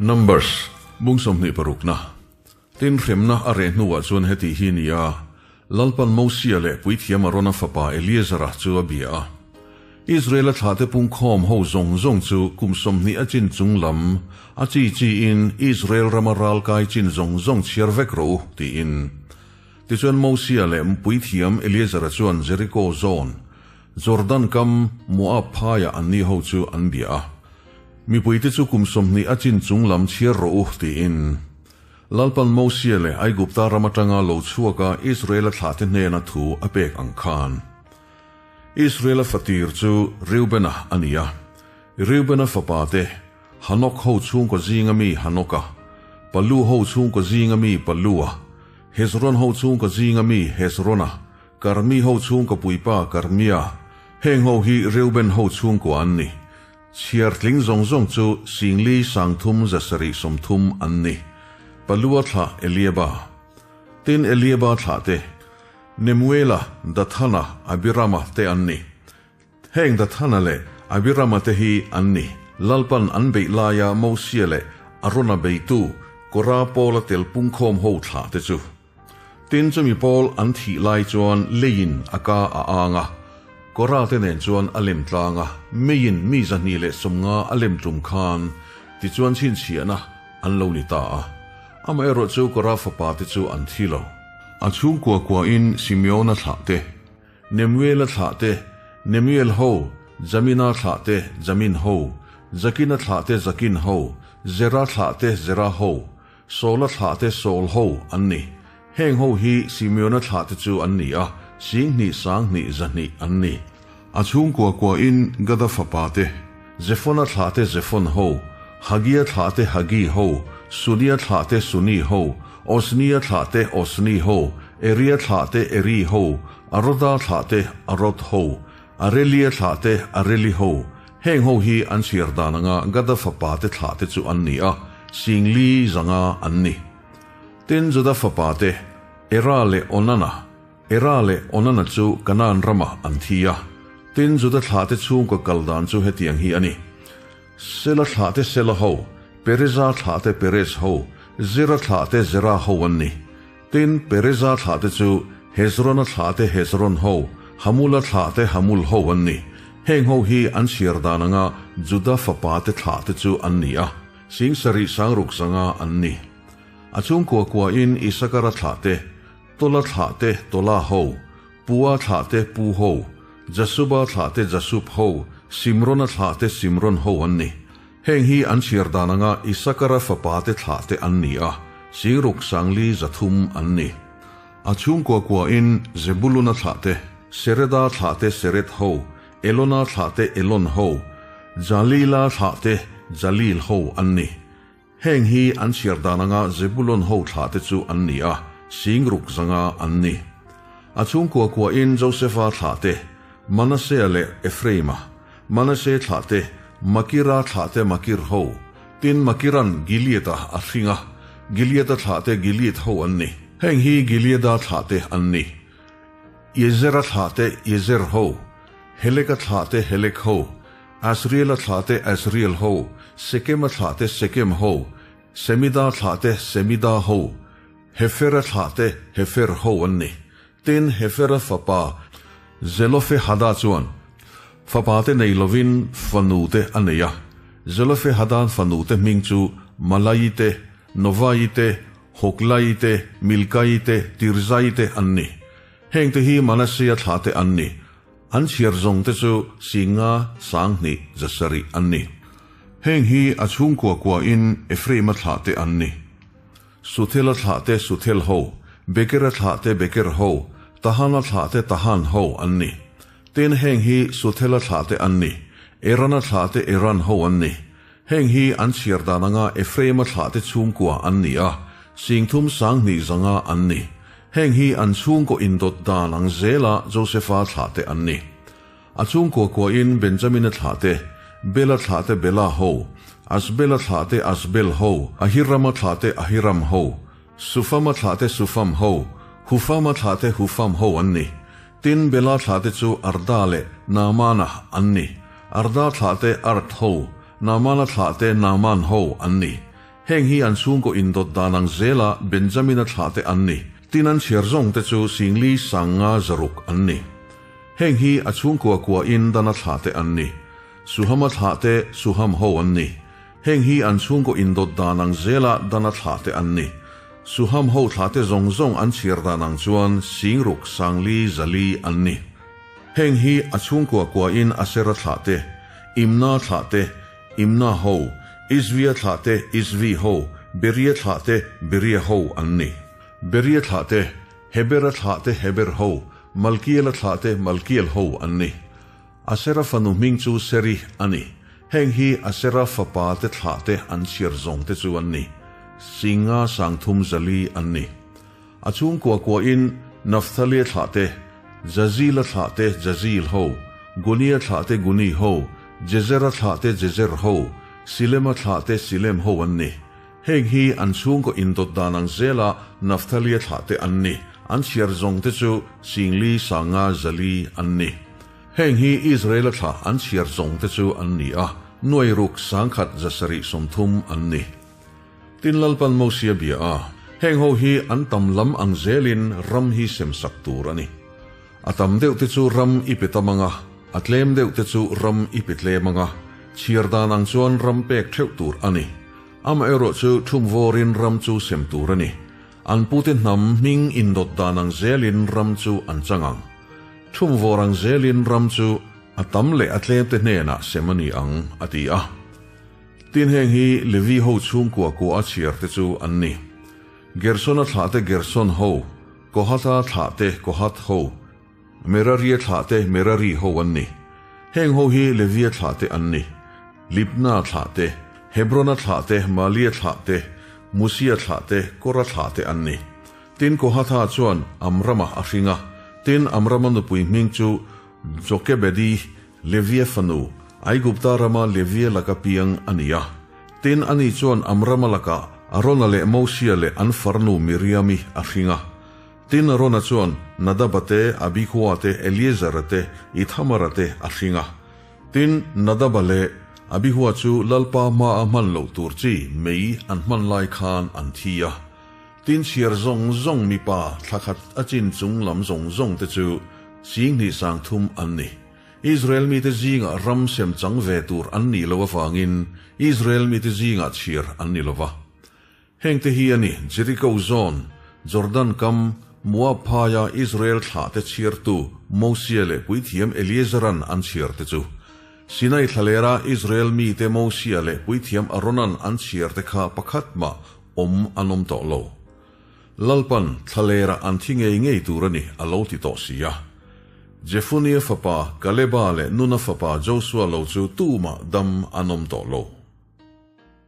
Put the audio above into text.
Numbers, Bung sawmhnih parukna. Tin, hremna a reh hnuah chuan heti hi ni a, Lalpan Mosia leh Puithiam Arona fapa Eleazara chu a bia a. Israela thlahte pungkhawm ho zawng zawng chu kum 20 a chin chung lam a chi chiin Israel rama ralkai chin zawng zawng chhiar vek rawh u, tiin. Tichuan Mosia leh Puithiam Eleazara chuan Jeriko zawn, Jordan kam Moab phaiah anni ho chu an bia a. Mipuite chu kum 20 a chin chung lam chhiar rawh u, tiin. Lalpan Mosia leh Aigupta ram atanga lo chhuaka Israela thlahte hnena thu a pek ang khan. Israela fatir chu Reubena a ni a. Reubena fapate, Hanok ho chhungkaw zinga mi Hanoka, Palu ho chhungkaw zinga mi Palua, Hezron ho chhungkaw zinga mi Hezrona, Karmi ho chhungkaw puipa Karmia, heng ho hi Reuben ho chhungkua an ni. Chhiar tling zawng zawng chu Singli 330 730 an ni. Palua thlah Eliaba. Tin Eliaba thlah te, Nemuela, Dathana, Abirama te an ni. Heng Dathana leh Abirama te hi an ni. Lalpan an beih laia Mosia leh Arona beitu Kora pawla tel pungkhawm ho thlah te chu. Tin chumi pawl an thih lai chuan leiin a ka a ang a, Kora te nen chuan a lem tlang a, meiin mi 250 a lem tum khan tichuan chhinchhiahna an lo ni ta a. Amaherawhchu Kora fapa te chu an thi lo. A chhungkua kuahin Simeona thlah te, Nemuela thlah te, Nemuel ho, Jamina thlah te, Jamin ho, Jakina thlah te, Jakin ho, Zera thlah te, Zera ho, Saula thlah te Saul ho an ni. Heng ho hi Simeona thlah te chu an ni a, 2000 20 200 an ni. A chhungkua kuahin Gada fapa te, Zephona thlah te Zephon ho, Hagia thlah te Hagi ho, Sunia thlah te Suni ho, Osnia thlah te Osni ho, Eria thlah te Eri ho, Aroda thlah te Arod ho, Arelia thlah te Areli ho. Heng ho hi an chhiar dan anga Gada fapa te thlah te chu an ni a, 400 500 an ni. Tin Juda fapa te, Era leh Onana, Era leh Onana chu Kanaan ramah an thi a. Tin Juda thlah te chhungkaw kal dan chu hetiang hi a ni, Sela thlah te Sela ho, Pereza thlah te Perez ho, Zera thlah te Zera ho an ni. Tin Pereza thlah te chu Hezrona thlah te Hezron ho, Hamula thlah te Hamul ho an ni. Heng ho hi an chhiar dan anga Juda fapa te thlah te chu an ni a, 7,000 600 an ni. A chhungkua kuain Isakara thlah te, Tola thlah te Tola ho, Pua thlah te Pu ho, Jasuba thlah te Jasub ho, Simrona thlah te Simron ho an ni. Heng hi an chhiar dan anga Isakara fapa te thlah te an ni a, 64 300 an ni. A chhungkua kuain Zebuluna thlah te, Sereda thlah te Sered ho, Elona thlah te Elon ho, Jalila thlah te Jalil ho an ni. Heng hi an chhiar dan anga Zebulon ho thlah te chu an ni a, 600 an ni. A chhungkua kuain Josefa thlah te, Manasea leh Ephraima, Manase thlah te, Makira thlah te Makir ho, tin Makiran Gilead-a a hring a, Gilead-a thlah te Gilead ho an ni. Heng hi Gilead-a thlah te an ni. Iezera thlah te Iezer ho, Heleka thlah te Helek ho, Asriela thlah te Asriel ho, Sekema thlah te Sekem ho, Semida thlah te Semida ho, Hefera thlah te Hefer ho an ni. Tin, Hefera fapa Zelofehada chuan fapa te nei lovin fanu te a nei a. Zelofehada'n fanu te hming chu Malai te, Novai te, Hoklai te, Milkai te, Tirzai te an ni. Heng te hi Manasea thlah te an ni. An chhiar zawng te chu 500 2,000 700 an ni. Heng hi a chhungkua kuain Ephraima thlah te an ni. Suthela thlah te Suthel ho, Bekera thlah te Beker ho, Tahana thlah te Tahan ho an ni. Tin heng hi Suthela thlah te an ni. Erana thlah te Eran ho an ni. Heng hi an chhiar dan anga Ephraima thlah te chhungkua an ni a, 300 2,500 an ni. Heng hi an chhungkaw indawt dan ang zela Josefa thlah te an ni. A chhungkua kuain Benjamina thlah te, Bela thlah te Bela ho, Asbela thlah te Asbel ho, Ahirama thlah te Ahiram ho, Sufama thlah te Sufam ho, Hufama thlah te Hufam ho an ni. Tin Bela thlah te chu Arda leh Naamana an ni. Arda thlah te Ard ho, Naamana thlah te Naaman ho an ni. Heng hi an chhungkaw indawt dan ang zela Benjamina thlahte an ni. Tin an chhiar zawngte chu 40 50 600 an ni. Heng hi a chhungkua kuain Dana thlahte an ni. Suhama thlahte Suham ho an ni. Heng hi an chhungkaw indawt dan ang zela Dana thlahte an ni. Suham ho thlahte zawng zawng an chhiar dan ang chuan 6,000 400 an ni. Heng hi a chhungkua kuain Asera thlahte, Imna thlahte, Imna ho, Isvia thlahte, Isvi ho, Beria thlahte, Beria ho an ni. Beria thlahte, Hebera thlahte, Heber ho, Malkiela thlahte, Malkiel ho an ni. Asera fanu hming chu Seri a ni. Heng hi Asera fapa te thlahte an chhiar zawng te chu an ni. 500 300 400 an ni. A chhungkua kuain Nafthalia thlahte, Jazila thlahte, Jazil ho, Gunia thlahte, Guni ho, Jezera thlahte, Jezer ho, Silema thlahte, Silem ho an ni. Heng hi an chhungkaw indawt dan ang zela Nafthalia thlahte an ni. An chhiar zawng te chu 4,000 500 400 an ni. Heng hi Israela thlah an chhiar zawng te chu an ni a, 600 100 730 an ni. Tin Lalpan Mosia bia a, heng ho hi an tam lam ang zelin ram hi sem sak tur a ni. A tam deuh te chu ram i pe tam anga, a tlem deuh te chu ram i pe tlem anga, chhiar dan ang chuan ram pek theuh tur a ni. Amaherawh chu thumvawrin ram chu sem tur a ni. An pute hnam hming indawt dan ang zelin ram chu an chang ang. Thumvawr ang zelin ram chu a tam leh a tlem te hnenah sem a ni ang, a ti a. Tin heng hi Levi ho chhungkua kua a chhiar te chu an ni. Gersona thlahte Gerson ho, Kohatha thlahte Kohath ho, Meraria thlahte Merari ho an ni. Heng ho hi Levia thlahte an ni. Libna thlahte, Hebrona thlahte, Malia thlahte, Musia thlahte, Kora thlahte an ni. Tin Kohatha chuan Amrama a hring a, tin Amrama nupui hming chu Jokebedi, Levia fanu, Aigupta rama Levia laka piang a ni a. Tin ani chuan Amrama lakah Arona leh Mosia leh an farnu Miriami a hring a. Tin Arona chuan Nadaba te, Abihua te, Eleazara te, Ithamara te a hring a. Tin Nadaba leh Abihua chu Lalpa hmaa hman loh tur chi mei an hman lai khan an thi a. Tin chhiar zawng zawng mipa thlakhat a chin chung lam zawng zawng te chu 2300 an ni. Israel mite zingah ram sem chang ve tur an nih loh avangin Israel mite zingah chhiar an ni lova. Heng te hi a ni, Jericho zawn, Jordan kam, Moab phaia Israel thlah te chhiartu Mosia leh puithiam Eleazaran an chhiar te chu. Sinai thlalera Israel mite Mosia leh puithiam Aaronan an chhiar te kha pakhat mah awm an awm tawh lo. Lalpan thlalera an thi ngei ngei tur a ni a lo ti tawh si a. Jefunia fapa Kaleba leh Nuna fapa Josua lo chu tumah dam an awm tawh lo.